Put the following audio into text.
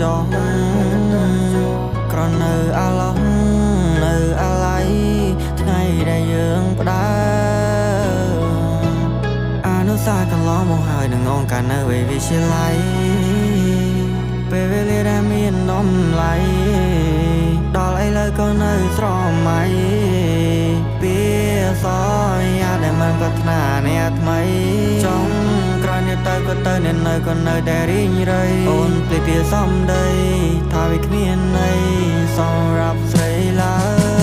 ចុះ ក្រនៅអាឡោះនៅអាឡ័យថ្ងៃដែលយើងផ្ដើម អនុសាសន៍កន្លងមកហើយនឹងអង្គការនៅវិទ្យាល័យ ពេលវេលាដែលមានតម្លៃដល់ឥឡូវក៏នៅស្រមៃ ពីសយាដែលមិនប្រាថ្នាអ្នកថ្មី ចង់ក្រោយនេះទៅក៏ទៅ អ្នកនៅក៏នៅតែរីងរៃ អូនភ្លេចពីសំដីថាវាគ្មានន័យសម្រាប់ស្រីឡើ